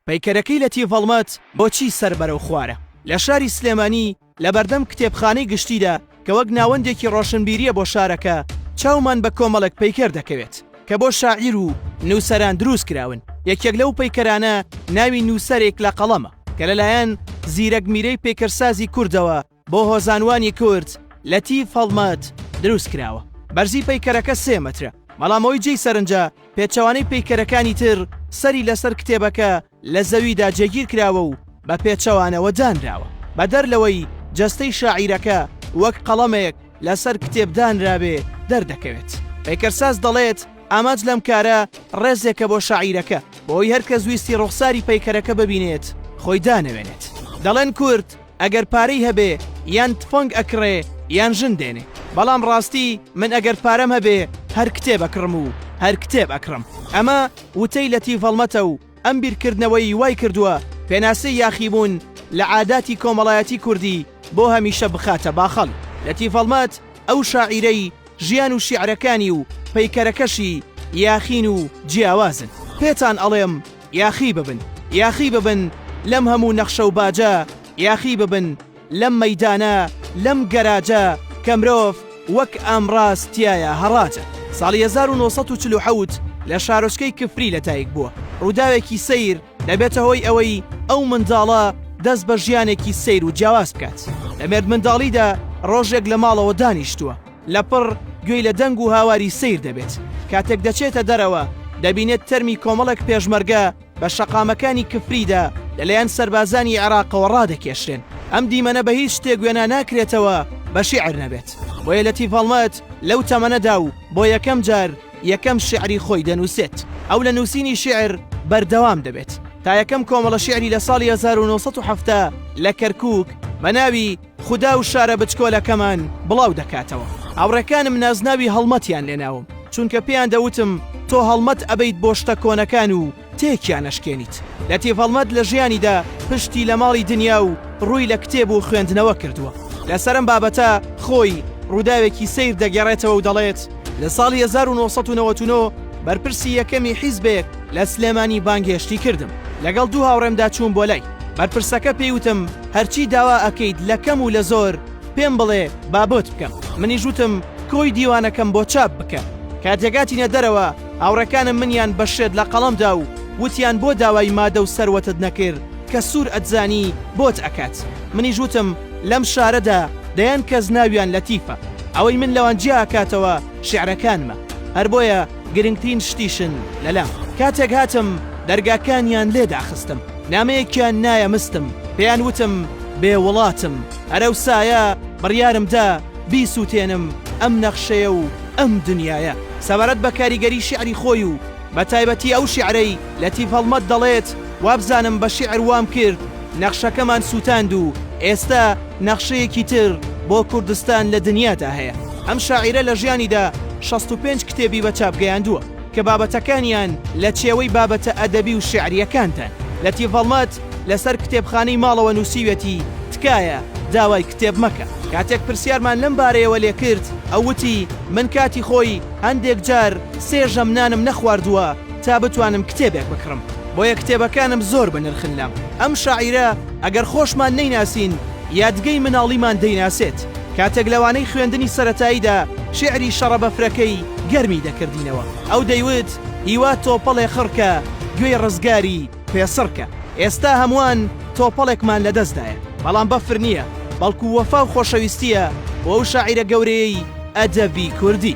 پەیکەرەکەی لەتیف هەڵمەت بۆچی سەر بەرەو خوارە؟ لە شاری سلێمانی لە بەردەم کتێبخانەی گشتیدا کە وەک ناوەندێکی ڕۆشنبیرییە بۆ شارەکە، چاومان بە کۆمەڵێک پەیکەر دەکەوێت کە بۆ شاعیر و نووسەران دروست کراون، یەکێک لەو پەیکەرانە ناوی نووسەرێک لە قەڵەمە کە لەلایەن زیرەک میرەی پەیکەرسازی کوردەوە بۆ هۆزانوانی کورد لەتیف هەڵمەت دروست کراوە. بەرزی پەیکەرەکە سێ مەترە، بەڵام ئەوەی جێی سەرنجە پێچەوانەی پەیکەرەکانی تر سەری لەسەر کتێبەکە لە زەویدا جێگیر کراوە و بە پێچەوانەوە دانراوە. بەدەر لەوەی جەستەی شاعیرەکە وەک قەڵەمێک لەسەر کتێب دانرابێ دەردەکەوێت. پەیکەرساز دەڵێت ئامانج لەم کارە ڕێزێکە بۆ شاعیرەکە، بۆوەی هەرکەس ویستی ڕوخساری پەیکەرەکە ببینێت خۆی دانەوێنێت. دەڵێن کورد ئەگەر پارەی هەبێ یان تفەنگ ئەکڕێ یان ژن دێنێ بەڵام ڕاستی من ئەگەر پارەم هەبێ هەر کتێب ئەکڕم و هەر کتێب ئەکڕم ئەمە وتەی لەتیف هەڵمەتە و ئەم بیرکردنەوەی وای کردووە پێناسەی یاخیبوون لە عاداتی کۆمەڵایەتی کوردی بۆ هەمیشە بخاتە باخەڵ لەتیف هەڵمەت ئەو شاعیرەی ژیان و شیعرەکانی و پەیکەرەکەشی یاخین و جیاوازن پێتان ئەڵێم یاخی ببن یاخی ببن لەم هەموو نەخشە و باجە یاخی ببن لەم مەیدانە لەم گەراجە کە مرۆڤ وەک ئامڕاز تیایا هەڕاجە. ساڵی 1947 لە شارۆچکەی کفری لەدایک بووە، ڕووداوێکی سەیر دەبێتە هۆی ئەوەی ئەو منداڵە دەست بە ژیانێکی سەیر و جیاواز بکات. لە مێردمنداڵیدا ڕۆژێک لە ماڵەوە دانیشتووە، لەپڕ گوێی لە دەنگ و هاواری سەیر دەبێت، کاتێک دەچێتە دەرەوە دەبینێت تەرمی کۆمەڵێک پێشمەرگە بە شەقامەکانی کفریدا لەلایەن سەربازانی عێراقەوە ڕادەکێشرێن، ئەم دیمەنە بە هیچ شتێک وێنا ناکرێتەوە بە شیعر نەبێت، بۆیە لەتیف هەڵمەت لەو تەمەنەدا و بۆ یەکەم جار یەکەم شیعری خۆی دەنووسێت، ئەو لە نووسینی شیعر بەردەوام دەبێت تا یەکەم کۆمەڵە شیعری لە ساڵی 1970 لە کەرکووک بە ناوی، خودا و شارە بچکۆلەکەمان بڵاو دەکاتەوە. هاوڕێکانم نازناوی هەڵمەتیان لێناوم، چونکە پێیان دەوتم تۆ هەڵمەت ئەبەیت بۆ شتە کۆنەکان و تێکیان ئەشکێنیت. لەتیف هەڵمەت لە ژیانیدا پشتی لە ماڵی دنیا و ڕووی لە کتێب و خوێندنەوە کردووە. لەسەر ئەم بابەتە خۆی ڕووداوێکی سەیر دەگێڕێتەوە و دەڵێت، لە ساڵی 1999 بەرپرسی یەکەمی حیزبێک لە سلێمانی بانگهێشتی کردم. لەگەڵ دوو هاوڕێمدا چووم بۆ لای. بەرپرسەکە پێی وتم هەرچی داوا ئەکەیت لە کەم و لە زۆر پێم بڵێ با بۆت بکەم. منیش وتم کۆی دیوانەکەم بۆ چاپ بکە. کاتێک هاتینە دەرەوە هاوڕێکانم منیان بە شێت لە قەڵەم دا و وتیان بۆ داوای مادە و سەروەتت نەکرد کە سوور ئەتزانی بۆت ئەکات. منیش وتم لەم شارەدا دەیان کەس ناویان لەتیفە. ئەوەی من لەوان جیا ئەکاتەوە شیعرەکانمە. هەر بۆیە گرنگترین شتیشن لەلام. کاتێک هاتم دەرگاکانیان لێ داخستم. نامەیەکیان نایە مستم پێیان وتم بێ وڵاتم هەر ئەوسایە بڕیارم دا بیسوتێنم ئەم نەخشەیە و ئەم دنیایە. سەبارەت بە کاریگەری شیعری خۆی و بە تایبەتی ئەو شیعرەی لەتیف هەڵمەت دەڵێت وابزانم بە شیعر وام کرد نەخشەکەمان سوتاند و ئێستا نەخشەیەکی تر بۆ کوردستان لە دنیادا هەیە. ئەم شاعیرە لە ژیانیدا 65 کتێبی بە چاپ گەیاندووە. کە بابەتەکانیان لە چێوەی بابەتە ئەدەبی و شیعرییەکاندان. لەتیف هەڵمەت لەسەر کتێبخانەی ماڵەوە نووسیویەتی، تکایە داوای کتێب مەکە. کاتێک پرسیارمان لەم بارەیەوە لێ کرد، ئەو وتی، من کاتی خۆی هەندێک جار سێ ژەم نانم نەخواردووە تا بتوانم کتێبێک بکڕم. بۆیە کتێبەکانم زۆر بەنرخن لام. ئەم شاعیرە ئەگەر خۆشمان نەیناسین، یادگەی مناڵیمان دەیناسێت. کاتێک لە وانەی خوێندنی سەرەتاییدا شیعری شەڕە بەفرەکەی گەرمی دەکردینەوە، ئەو دەیوت، هیوا تۆپەڵێ خڕکە، گوێی ڕزگاری پێ سڕکە. ئێستا هەمووان تۆپەڵێکمان لە دەستدایە، بەڵام بەفر نییە، بەڵکو وەفا و خۆشەویستییە بۆ ئەو شاعیرە گەورەیەی ئەدەبی کوردی.